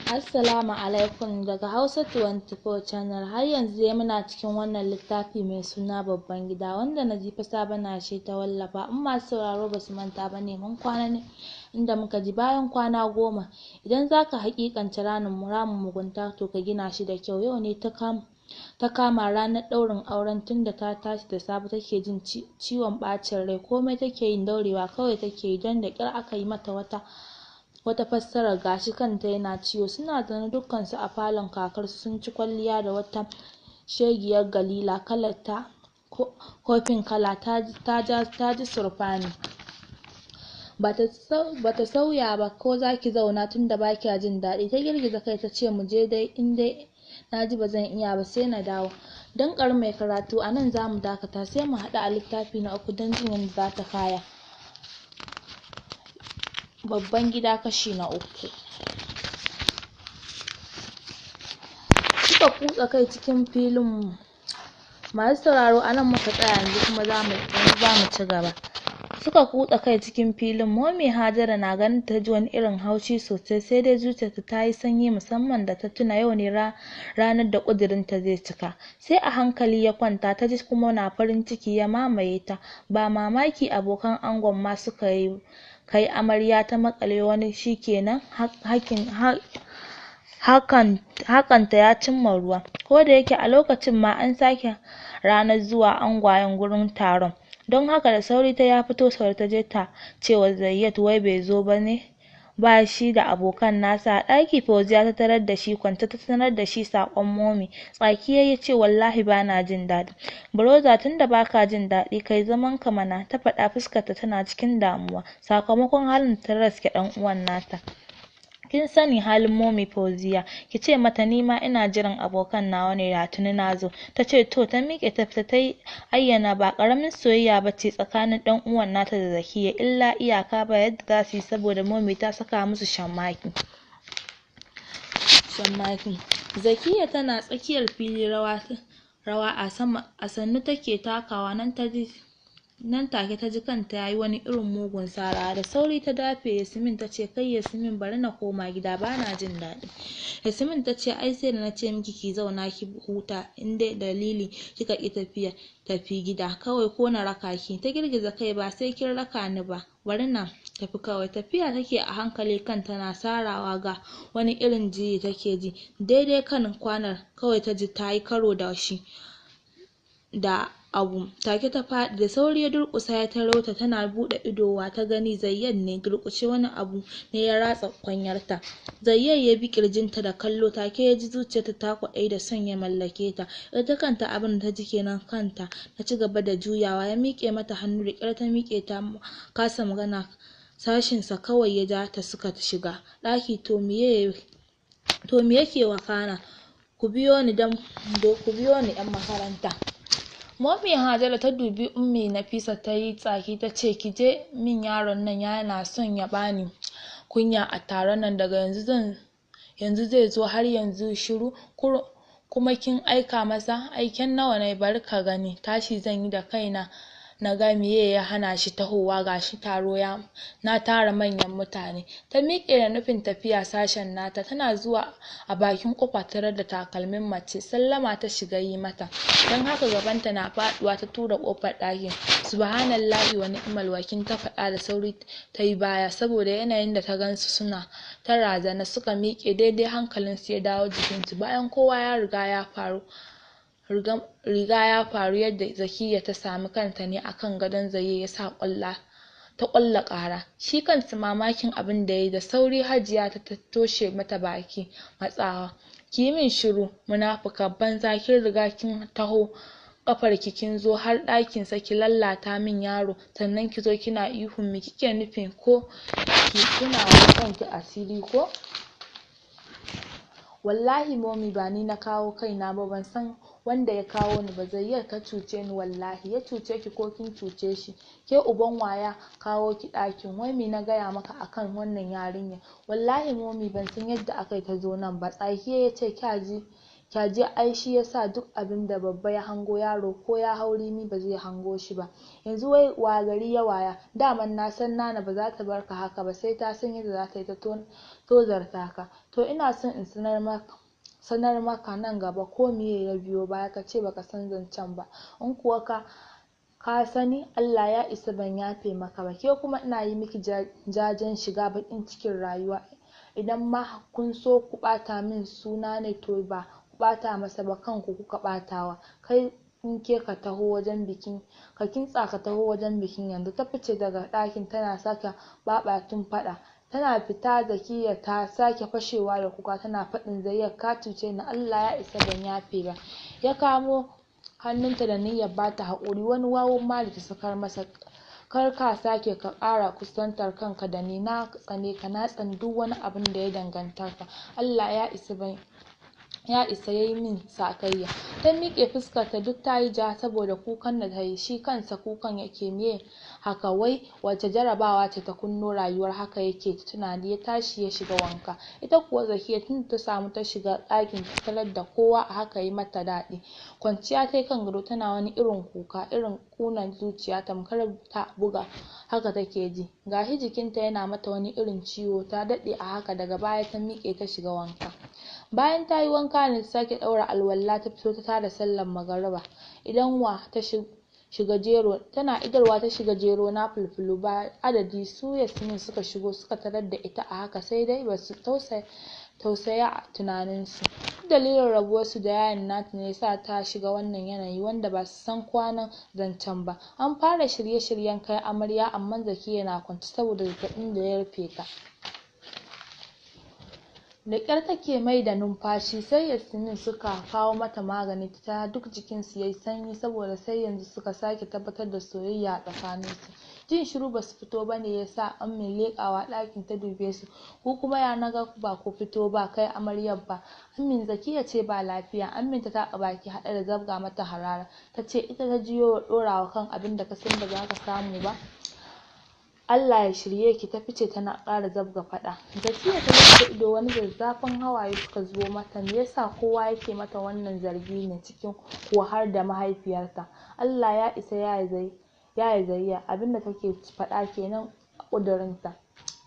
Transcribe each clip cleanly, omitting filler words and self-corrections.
Assalamu alaikum daga Hausa 24 Channel. Har yanzu dai muna cikin wannan littafi mai suna Babban Gida, wanda Nazifa Sabo Nashe ta wallafa. In masu sauraro basu manta ba ne, mun kwana ne inda muka ji bayan kwana 10, idan zaka haƙiƙance ramin mugunta, to ka gina shi da kyau. Yau ne ta kama ranar ɗaurin auren. Tunda ta tashi da safe take jin ciwon ɓacin rai, komai take yin daurewa kawai take yi, don da ƙyar aka yi mata wata fassarar, gashi kanta yana ciwo. Suna zaune dukkansu a falon kakarsu, sun ci kwalliya da wata shegiyar galila kalar ta kofin kala, ta ji surfani. Bata sauya ba. Ko zaki zauna tunda ba kya jin daɗi? Ta girgiza kai, tace muje dai, in dai naji bazan iya ba sai na dawo. Don ƙari mai karatu, a nan zamu dakata, sai mu haɗu a littafi na 3 don jin yadda zata kaya. Babban Gida kashi na 3. Suka kutsa kai cikin filin. Masu sauraro, a nan muka tsaya, yanzu kuma zamu ci gaba. Suka kutsa kai cikin filin. Momi Hajara na ganin ta ji wani irin haushi sosai, sai dai zuciyarta ta yi sanyi, musamman da ta tuna yau ne ranar da ƙudurinta zai cika. Sai a hankali ya kwanta, ta ji kuma na farin ciki ya mamaye ta. Ba mamaki abokan angon ma suka yi kai amarya ta maƙale wani, shikenan hakin hakanta ya cimma ruwa. Ko da yake a lokacin ma an sake ranar zuwa angwayen gurin taron, don haka da sauri ta ya fito sauri ta je ta cewa Zayyat wai bai zo ba ne ba shi da abokan nasa. A ɗaki Fauziya ta tarar da shi kwance, ta sanar da shi saƙon Momi. Tsaki yayi, yace wallahi bana jin daɗi. Broza, tunda baka jin daɗi kai zaman ka mana, ta faɗa fuskarta tana cikin damuwa sakamakon halin da ta raske ɗan uwan nata. Kin sani halin Momi Fauziya, kice mata nima ina jiran abokan nawa ne, da tuni nazo. Tace to, ta miƙe ta fita. Ta ayyana ba ƙaramin soyayya bace tsakanin ɗan uwan nata da Zakiya, illa iyaka ba yadda zasu yi saboda Momi ta saka musu shamaki. Zakiya tana tsakiyar fili rawa a sama a sannu take takawa, nan taji nan take ta ji kanta yayi wani irin mugun sarawa. Da sauri ta dafe Yasmin, tace kai Yasmin, bari na koma gida, bana jin daɗi. Yasmin tace ai sai da nace miki ki zauna ki huta, in dai dalili kika ƙi tafiya, tafi gida kawai ko na raka ki. Ta girgiza kai, ba sai kin raka ni ba, bari na tafi kawai. Tafiya take a hankali, kanta na sarawa, ga wani irin jiri take ji. Daidai kan kwanar kawai ta ji tayi karo da shi da abu, take ta faɗi. Da sauri ya durƙusa ya taro ta. Tana buɗe ido, wa ta gani? Zayyan ne durƙushe, wani abu ne ya ratsa kwanyarta. Zayyan ya bi ƙirjinta da kallo, take ya ji zuciyarta ta kwaɗayi da son ya mallake ta. Ita kanta abin da ta ji kenan, kanta ta ci gaba da juyawa. Ya miƙe mata hannu, da ƙyar ta miƙe, ta kasa magana. Sashinsa kawai ya ja ta suka shiga ɗaki. To me yake wakana? Ku biyo ni ƴan makaranta. Momi Hajara ta dubi Ummi Nafisa, ta yi tsaki, ta ce ki je min, yaron nan yana son ya bani kunya a taron nan. Daga yanzu zai zo, har yanzu shiru, kuma kin aika masa aiken nawa ne? Bari ka gani, tashi zan yi da kaina na ga meye ya hana shi tahowa, gashi taro ya na tara manyan mutane. Ta miƙe da nufin tafiya sashen nata, tana zuwa a bakin ƙofa tarar da takalmin mace. Sallama ta shiga yi mata, don haka gabanta na faɗuwa ta tura ƙofar ɗakin. Subhanallahi wa ni'mal wakil, ta faɗa da sauri tayi baya saboda yanayin da ta gansu suna ta razana. Suka miƙe daidai, hankalinsu ya dawo jikinsu bayan kowa ya riga ya faru riga ya faru. Yadda Zakiya ta sami kanta ne akan gadon Zayye yasa ta ƙwalla ƙara. Shi kansa mamakin abin da yayi. Da sauri Hajiya ta toshe mata baki matsawa. Kiyi min shiru, munafukar banza, kin riga kin taho ƙafarki kin zo har ɗakin sa ki lallata min yaro, sannan kizo kina ihun, me kike nufi? Ko ki tonawa kanki asiri ko? Wallahi Momi, ba ni na kawo kaina ba, ban san wanda ya kawo ni ba. Zayyar ka cuce ni, wallahi. Ya cuce ki ko kin cuce shi? Ke uban wa ya kawo ki ɗakin? Wai me na gaya maka akan wannan yarinyar? Wallahi Momi, ban san yadda akai ta zo nan ba. Tsaki yace kya ji Kyaje ai shi yasa duk abinda babba ya hango yaro ko ya hau rimi ba zai hango shi ba. Yanzu wai wa gari ya waya? Daman na san Nana ba za ta barka haka ba, sai ta san yadda za ta yi ta tozarta ka. To ina son in sanar maka nan gaba ko miye ya biyo baya kace baka san zancen ba. In kuwa ka sani, Allah ya isa ban yafe maka ba. Ke kuma ina yi miki jajen shiga baƙin cikin rayuwa. Idan ma kun so ku ɓata min suna ne, to ba ku ɓata masa ba, kanku kuka ɓatawa. Kai tsinke ka taho wajen bikin, ka kintsa ka taho wajen bikin yanzu. Ta fice daga ɗakin tana sake babatun faɗa. Tana fita Zakiya ta sake fashewa da kuka tana faɗin, "Zayyad, ka cuce ni, Allah ya isa ban yafe ba." Ya kamo hannunta da niyyar bata haƙuri, wani wawan mari ta sakar masa. "Kar ka sake ka ƙara kusantar kanka da ni, na tsane ka, na tsani duk wani abun da ya danganta ka. Allah ya isa ban ya isa yayi min sakayya." Ta miƙe, fuskar ta duk tayi ja saboda kukan da tayi. Shi kansa kukan yake, meye haka wai? Wace jarabawa ce ta kunno rayuwar haka yake tunani. Ya tashi ya shiga wanka. Ita kuwa Zakiya, tunda ta samu ta shiga ɗakin ta tarar da kowa a haka yi mata daɗi. Kwanciya tayi kan gado tana wani irin kuka, irin ƙunar zuciya tamkar ta buga haka take ji. Gashi jikinta yana mata wani irin ciwo. Ta daɗe a haka, daga baya ta miƙe ta shiga wanka. Bayan tayi wanka ne ta sake ɗaura alwala, ta fito ta tada sallar magariba. Idan wa ta shiga jero, tana idarwa ta shiga jero nafilfilu ba adadi. Su Yasmin suka shigo suka tarar da ita a haka, sai dai basu tausaya a tunaninsu. Dalilin rabuwarsu da yayan nata ne yasa ta shiga wannan yanayi wanda basu san kwanan zancen ba. An fara shirye-shiryen kai amarya, amma Zakiya na kwance saboda zazzaɓin da ya rufe ta. Da ƙyar take maida numfashi, sai Yasmin suka kawo mata magani ta sha, duk jikinsu yayi sanyi saboda sai yanzu suka sake tabbatar da soyayya a tsakaninsu. Jin shiru basu fito bane yasa Ammi leƙawa ɗakin ta dube su. "Ku kuma ya naga ba ku fito ba kai amaryar ba?" "Ammin, Zakiya ce ba lafiya." Ammin ta taɓa baki haɗe da zabga mata harara, tace, "Ita ta jiyo ɗorawa kan abinda ka san ba zaka samu ba. Allah ya shirye ki." Ta fice tana ƙara zabga faɗa. Zakiya ta lumshe ido, wani zazzafan hawaye suka zubo mata. Me yasa kowa yake mata wannan zargi ne, cikin kuwa har da mahaifiyarta? Allah ya isa yaya Zayya, abinda take faɗa kenan a ƙudurinta.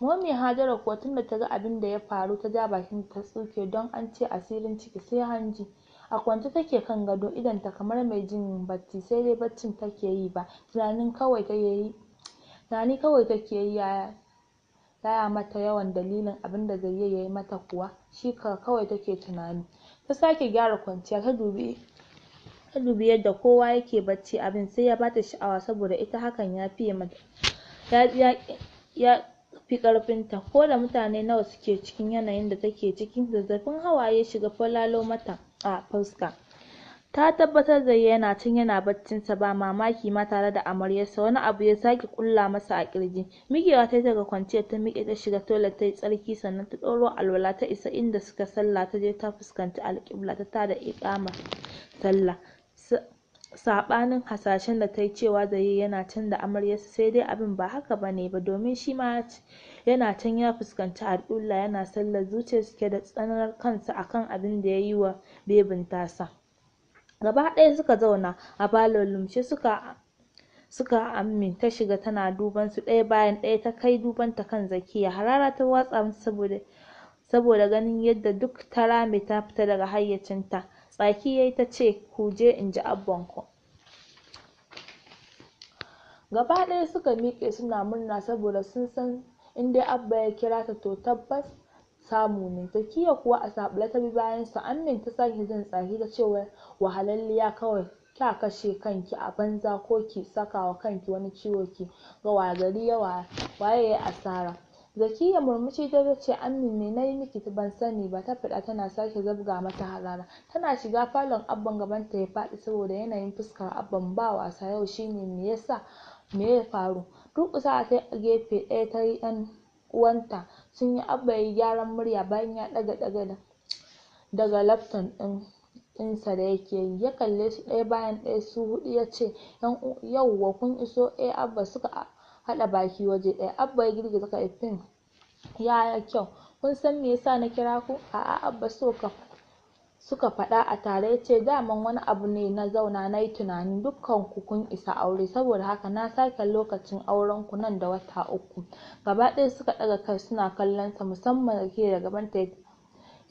Momi Hajara kuwa tunda ta ga abinda ya faru ta ja bakinta ta tsuke, don an ce asirin ciki sai hanji. A kwance take kan gado, idonta kamar mai jin bacci, sai dai baccin take yi ba, tunani kawai take yi. Yaya mata yawan dalilin abinda Zayyad yayi mata kuwa, shi kawai take tunani. Ta sake gyara kwanciya, ta dubi yadda kowa yake bacci, abin sai ya bata sha'awa saboda ita hakan ya fiye mata, ya fi ƙarfinta. Ko da mutane nawa suke cikin yanayin da take ciki? Zazzafin hawaye ya shiga falalo mata a fuska. Ta tabbatar Zayyad yana can yana baccin sa, ba mamaki ma tare da amaryarsa. Wani abu ya sake ƙulla masa a ƙirji. Miƙewa tayi daga kwanciyar, ta miƙe ta shiga toilet tayi tsarki, sannan ta ɗauro alwala, ta isa inda suka sallah, ta je ta fuskanci alƙibla ta tada iƙamar sallah. Saɓanin hasashen da tayi cewa Zayyad yana can da amaryarsa, sai dai abin ba haka bane ba, domin shima yana can ya fuskanci alƙibla yana sallar, zuciyarsa cike da tsanar kansa akan abin da yayi wa bebin tasa. Gaba ɗaya suka zauna a falo lumshe suka Ammi ta shiga tana duban su ɗaya bayan ɗaya, ta kai dubanta kan Zakiya. Harara ta watsa mata saboda ganin yadda duk ta rame ta fita daga hayyacinta. Tsaki yayi tace, "Ku je inji abbanku." Gaba ɗaya suka miƙe suna murna saboda sun san in dai Abba ya kira ta to tabbas samu ne. Zakiya kuwa a saɓale ta bi bayan su. Ammin ta sake jin tsaki tace, "Wahalalliya kawai, kya kashe kanki a banza ko ki saka wa kanki wani ciwo, ki ga wa gari ya waye yayi asara." Zakiya murmushi tayi tace, "Ammi, me nayi miki ban sani ba?" Ta faɗa tana sake zabga mata harara. Tana shiga falon Abban gabanta ya faɗi saboda yanayin fuskar Abban ba wasa yau. Shine me yasa, me ya faru? Durƙusawa tayi a gefe ɗaya tayi ɗan uwanta sunyi. Abba yayi gyaran murya bayan ya ɗaga daga laptop ɗinsa da yake yi, ya kalle su ɗaya bayan ɗaya su huɗu, yace, "Yauwa, kun iso?" "Eh Abba," suka haɗa baki waje ɗaya. Abba ya girgiza kai, "Fine, ya kyau. Kun san me yasa na kira ku?" "A'a Abba, so ka Suka faɗa a tare. Yace daman wani abu ne na zauna nayi tunani, dukkan ku kun isa aure, saboda haka na sake lokacin auren ku nan da wata 3. Gaba ɗaya suka ɗaga kai suna kallon sa, musamman Zakiya da gabanta ya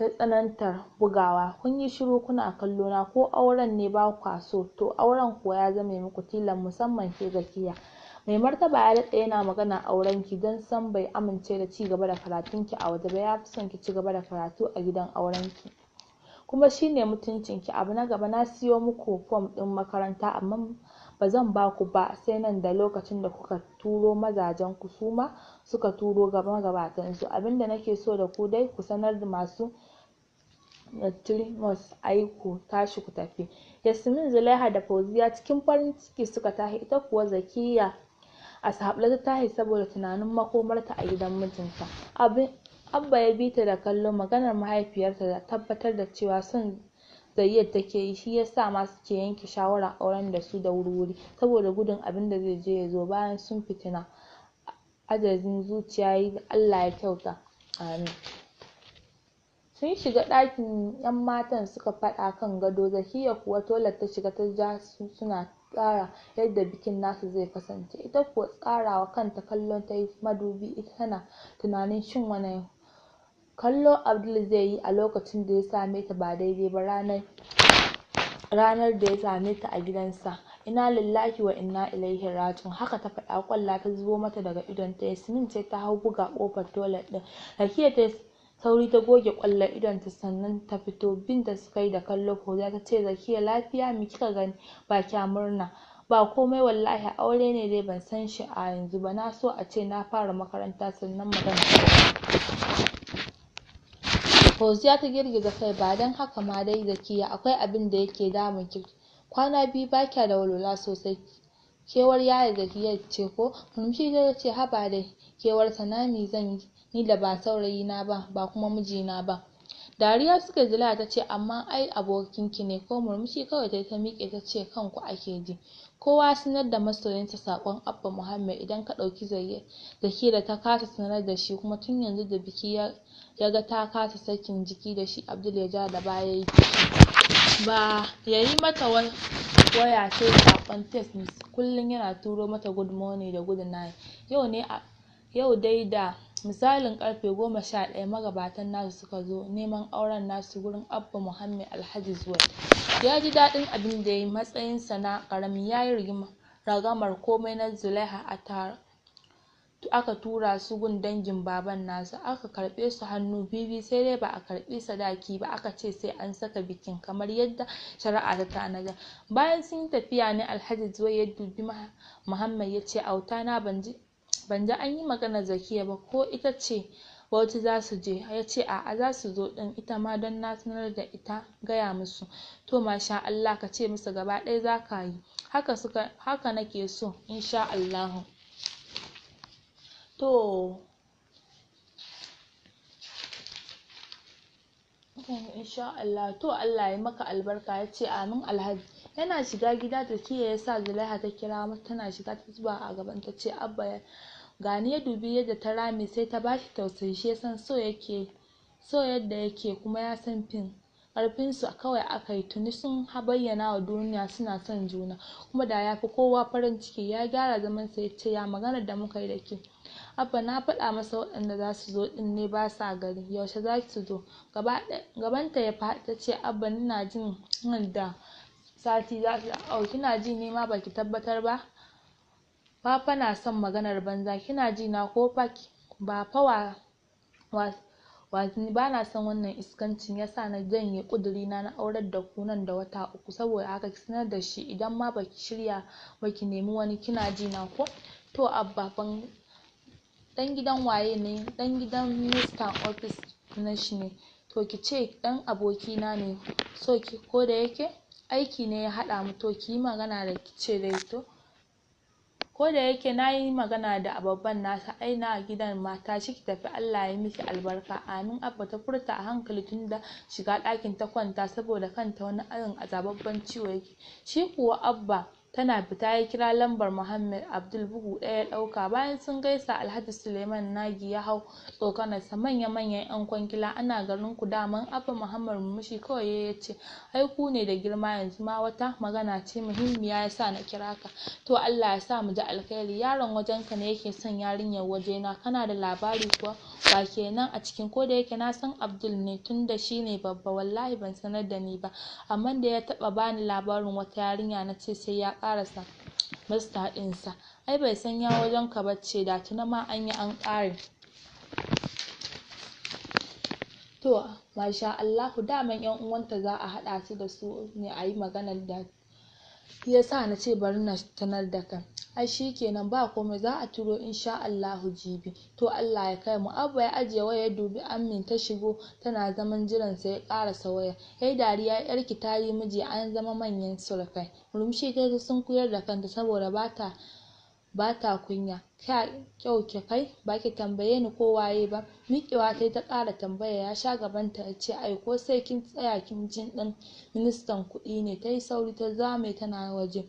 tsananta bugawa. Kun yi shiru kuna kallo na, ko auren ne ba kwa so? To auren kuwa ya zame muku tilas, musamman ke Zakiya. Mai Martaba ya daɗe yana maganar auren ki, don sam bai amince da cigaba da karatun ki a waje ba, yafi son ki cigaba da karatu a gidan auren ki, kuma shine mutuncin ki. Abu na gaba, na siyo muku fom ɗin makaranta, amma bazan baku ba sai nan da lokacin da kuka turo mazajen ku, suma suka turo magabatan su. Abinda nake so da ku dai, ku sanar da masu matrimonial ai ku tashi ku tafi. Yasmin, Zulaiha da Fauziya cikin farin ciki suka tashi, ita kuwa Zakiya a saɓale ta tashi saboda tunanin makomarta a gidan mijinta. Abba ya bi ta da kallo. Maganar mahaifiyarta da tabbatar da cewa son Zayyad take yi, shi yasa ma suke yanke shawarar auren da su da wurwuri, saboda gudun abinda zai je ya zo bayan sun fitina. Ajajin zuciya yayi, Allah ya kyauta, amin. Sun shiga ɗakin ƴan matan suka faɗa kan gado, Zakiya kuwa toilet ta shiga ta ja su suna tsara yadda bikin nasu zai kasance. Ita kuwa tsarawa kanta kallo tayi madubi, ita tana tunanin shin wane kallo Abdul zai yi a lokacin da ya same ta ba daidai ba ranar da ya same ta a gidansa. Inna lillahi wa inna ilaihi raji'un, haka ta faɗa, ƙwalla ta zubo mata daga idonta. Yasmin ce ta hau buga ƙofar toilet ɗin. Zakiya ta sauri ta goge ƙwallon idonta sannan ta fito. Binta suka yi da kallo. Fauziya ta ce, Zakiya, lafiya? Me kika gani ba kya murna? Ba komai wallahi, aure ne dai ban san shi a yanzu ba, na so a ce na fara makaranta sannan magana. Fauziya ta girgiza kai. Ba don haka ma dai Zakiya, akwai abin da yake damun ki, kwana biyu ba kya da walwala sosai. Kewar yaya Zakiya ce ko? Murmushi ta ce, haba dai, kewarsa na me zan yi, ni da ba saurayi na ba, ba kuma mijina ba. Dariya suka yi. Zulaiha ta ce, amma ai abokinki ne ko? Murmushi kawai tayi ta miƙe ta ce, kanku ake ji, kowa sanar da masoyinsa. Saƙon Abba Muhammad, idan ka ɗauki Zakiya da ta kasa sanar da shi kuma tun yanzu da biki ya ga ta kasa sakin jiki da shi, Abdul ya ja da baya yayi fushi, ba yayi mata waya sai saƙon text, kullum yana turo mata good morning da good night. Yau ne yau dai da misalin ƙarfe 11 magabatan nasu suka zo neman auren nasu gurin Abba Muhammad. Alhaji Zuwai ya ji daɗin abin da yayi, matsayinsa na ƙarami yayi ragamar komai na Zulaiha. A aka tura su gun dangin baban nasu, aka karɓe su hannu biyu-biyu, sai dai ba a karɓi sadaki ba, aka ce sai an saka bikin kamar yadda shari'a ta tanada. Bayan sun yi tafiya ne Alhaji Zuwai ya dubi Muhammad ya ce, auta na, ban ji an yi maganar Zakiya ba, ko ita ce Bauchi za su je? Ya ce, a'a, za su zo ɗin ita ma, don na sanar da ita, gaya musu. To masha Allah, ka ce musu gaba ɗaya za ka yi haka suka haka nake so, insha Allahu. To insha Allah, to Allah ya maka albarka. Ya ce, amin Alhaji. Yana shiga gida Zakiya ya sa Zulaiha ta kira mata. Tana shiga ta zuba a gaban ta ce, Abba gani. Ya dubi yadda ta rame sai ta bashi tausayi, shi ya san so yake so yadda yake, kuma ya san fin ƙarfin su kawai aka yi, tuni sun bayyana wa duniya suna son juna, kuma da ya fi kowa farin ciki. Ya gyara zamansa ya ce, ya maganar da muka yi da ke? Abba, na faɗa masa waɗanda za su zo ɗin ne ba sa gari. Yaushe za su zo? Gabanta ya faɗi ta ce, Abba, ina jin nan da sati za su. Au, kina ji ne ma baki tabbatar ba? Ba fa na son maganar banza, kina ji na ko fa? Ba fa wa wasanni, ba na son wannan iskancin yasa na janye ƙudurina na aurar da ku nan da wata 3. Saboda haka ki sanar da shi, idan ma baki shirya ba ki nemi wani, kina ji na ko? To Abba, ban ɗan gidan waye ne? Ɗan gidan ministan ofis na shi ne. To ki ce ɗan abokina ne, so ki ko da yake aiki ne ya haɗa mu. To ki yi magana da ki ce dai to ko da yake na yi magana da babban nasa ai na gidan ma. Tashi ki tafi, Allah ya miki albarka. Amin Abba, ta furta a hankali tunda shiga ɗakin ta kwanta saboda kanta wani irin azababben ciwo yake. Shi kuwa Abba Tana fita ya kira lambar Muhammad Abdul, bugu ɗaya ya ɗauka. Bayan sun gaisa, Alhaji Suleiman Nagi ya hau tsokanarsa, manya-manyan 'yan kwangila ana garin ku daman. Abba Muhammad murmushi kawai ya ce, ai ku ne da girma, yanzu ma wata magana ce muhimmiya yasa na kira ka. To Allah ya sa mu ji alkhairi. Yaron wajenka ne yake son yarinyar wajena, kana da labari kuwa? Wa kenan a cikin? Ko da yake na san Abdul ne tunda shine babba. Wallahi ban sanar da ni ba, amma da ya taɓa bani labarin wata yarinya na ce sai ya ƙarasa master ɗinsa. Ai bai san ya wajenka bace, da tuni ma an yi an ƙare. To masha Allahu, daman ƴan uwanta za a haɗa su da su ne a yi maganar, da yasa na ce bari na sanar da kai. Ai shikenan, ba komai, za a turo insha Allahu jibi. To Allah ya kai mu. Abba ya ajiye waya ya dubi Ammin ta shigo tana zaman jiran sa ya ƙarasa waya. Yayi dariya, yarki ta yi miji, an zama manyan surukai. Murmushi ta ta sunkuyar da kanta saboda bata kunya. Kyau ki kai baki tambaye ni ko waye ba. Miƙewa tayi ta ƙara tambaya, ya sha gabanta ya ce, ai ko sai kin tsaya kin ji, ɗan ministan kuɗi ne. Tayi sauri ta zame tana waje.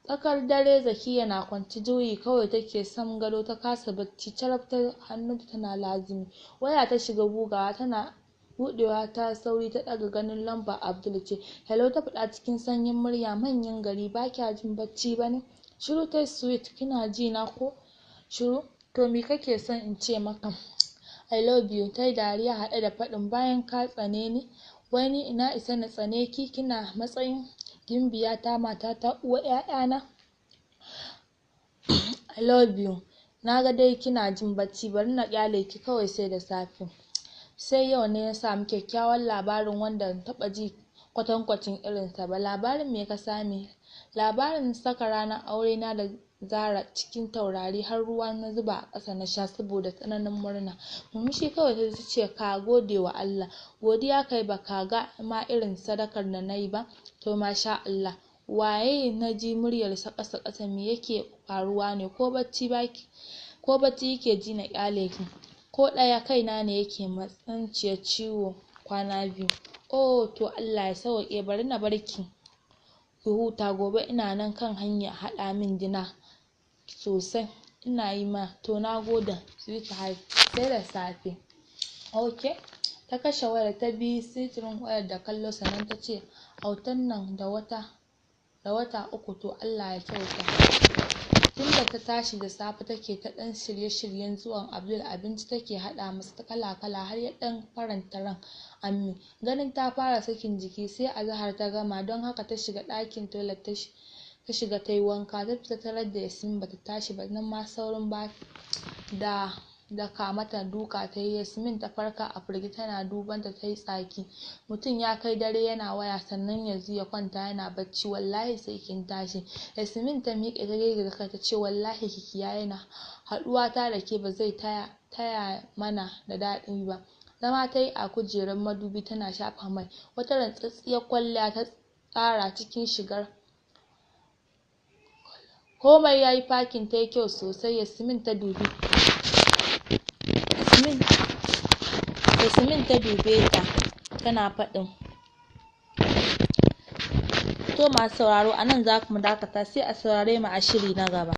Tsakar dare Zakiya na kwance, juyi kawai take sam gado, ta kasa bacci, carab ta hannunta tana lazimi. Waya ta shiga bugawa, tana buɗewa ta sauri ta ɗaga, ganin lambar Abdul ce. Hello, ta faɗa cikin sanyin murya. Manyan gari, ba kya jin bacci bane? Shiru tayi. Sweet, kina ji na ko? Shiru. To me kake son in ce maka? I love you. Tayi dariya haɗe da faɗin, bayan ka tsane ni. Wai ni ina isa na tsane ki, kina matsayin gimbiya ta, matata, uwar ƴaƴana. I love you. Naga dai kina jin bacci, bari na ƙyale ki kawai sai da safe. Sai yau ne na samu kyakkyawan labarin wanda ban taɓa ji kwatankwacin irinsa ba. Labarin me ka sami? Labarin saka ranar aure na da Zara cikin taurari, har ruwa na zuba a ƙasa na sha saboda tsananin murna. Murmushi kawai ta ce, ka gode wa Allah. Godiya kai, baka ga ma irin sadakar da nayi ba. To masha Allah. Waye? Na ji muryarsa ƙasa ƙasa, me yake faruwa ne? Ko bacci baki ko bacci kike ji na ƙyale ki? Ko ɗaya, kaina ne yake matsananciyar ciwo kwana biyu. Oh, to Allah ya sauwaƙe, bari na barki ki huta, gobe ina nan kan hanya, haɗa min dinner sosai. Ina yi ma. To nagode sweetheart, sai da safe. Okay. Ta kashe wayar, ta bi sitirin wayar da kallo, sannan ta ce, autan nan da wata 3, to Allah ya kyauta. Tunda ta tashi da safe take ta ɗan shirye-shiryen zuwan Abdul, abinci take haɗa masa kala-kala har ya ɗan faranta ran Ammi ganin ta fara sakin jiki. Sai azahar ta gama, don haka ta shiga ɗakin toilet, ta shiga tayi wanka, ta fita tarar da Yasmin bata tashi ba. Nan ma saurin ba da daka mata duka tayi. Yasmin ta farka a firgice tana duban ta, tayi tsaki. Mutum ya kai dare yana waya, sannan yanzu ya kwanta yana bacci, wallahi sai kin tashi. Yasmin ta miƙe ta girgiza kai tace, wallahi ki kiyaye ni, haɗuwa ta da ke ba zai taya mana da daɗi ba. Zama tayi a kujerar madubi tana shafa mai. Wata rantsatsiyar kwalliya ta tsara cikin shigar, komai yayi fakin, tayi kyau sosai. Yasmin ta dubi Yasmin Yasmin ta dube ta tana faɗin. To masu sauraro, a nan za mu dakata, sai a saurare mu a shiri na gaba.